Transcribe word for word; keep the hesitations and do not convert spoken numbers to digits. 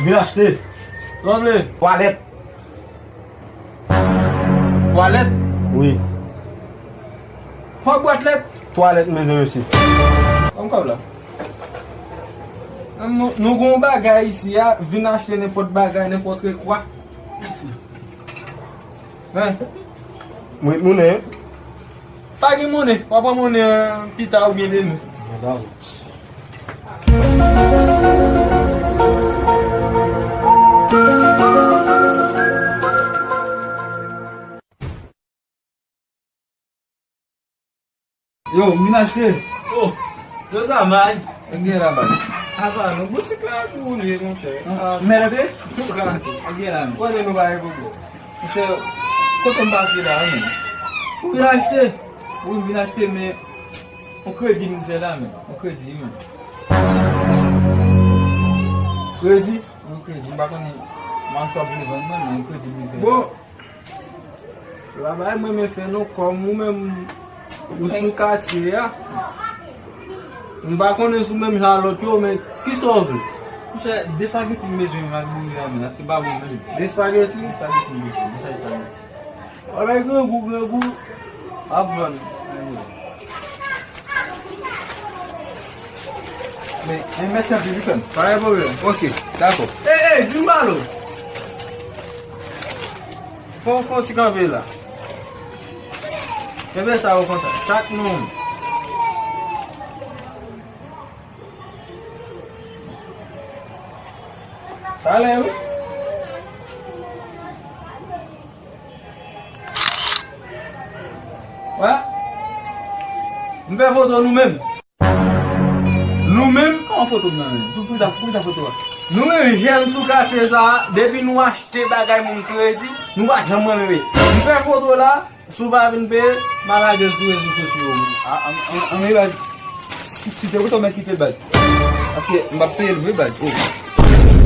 Vin achte. Sa w vle? Twalèt. Twalèt? Wi. Fò bwat lèt? Twalèt, m bezwen, mesye. Ban m kòb la. Nou, nou gen yon bagay isi a, vin achte nenpòt bagay, nenpòt rekwa. Hein? Mwen, mwen, pa gen monnen, w a pran monnen pita oubyen demen. Yo, m vin achte. Oh, yo sa may. Sa k gen la baz? Apa, nou boutik la tou woule, monchè. Mèt antre? Nou ka antre. Sa k gen la menm? Konnen nou pa gen pwoblèm. Monchè, kote m pase la, wi, men? Ou vin achte? Wi, m vin achte, men yon kredi m fè la, men. Yon kredi, men. Kredi? Yon kredi, m pa konnen machann ap vle vann mwen, men yon kredi m vin fè la. Bon, pa bay mwen men fè non, kòm ou menm ou sou katye a. M pa konnen si w menm jan a lòt yo, men kisa w vle? Monchè, de espageti m bezwen, m al mouri la, men aske pa bon menm. De espageti? De espageti m bezwen, monchè, espageti. Bagay grangou, grangou. Ap vann. Men, men mèsi anpil, wi, frè m. Pa gen pwoblèm. Ok, dakò. Ey, ey, vin ba lo. Fò, fò ti kanpe la. Kenbe sa yo konsa. Chak moun. Talè, wi. Wè. M fè foto nou menm. Nou menm. Kòman foto m nan men? Pou, pou sa, pou sa foto a? Nou menm jèn sou katye sa a, depi nou achte bagay moun kredi, nou pa janm renmen peye. M fè foto la, si w pa vin peye, m a lage l sou rezo sosyo yo. A, a, a, a, men baz, si, si se ou, ou mèt kite l, baz. Paske m p ap peye l vre, baz. Oh.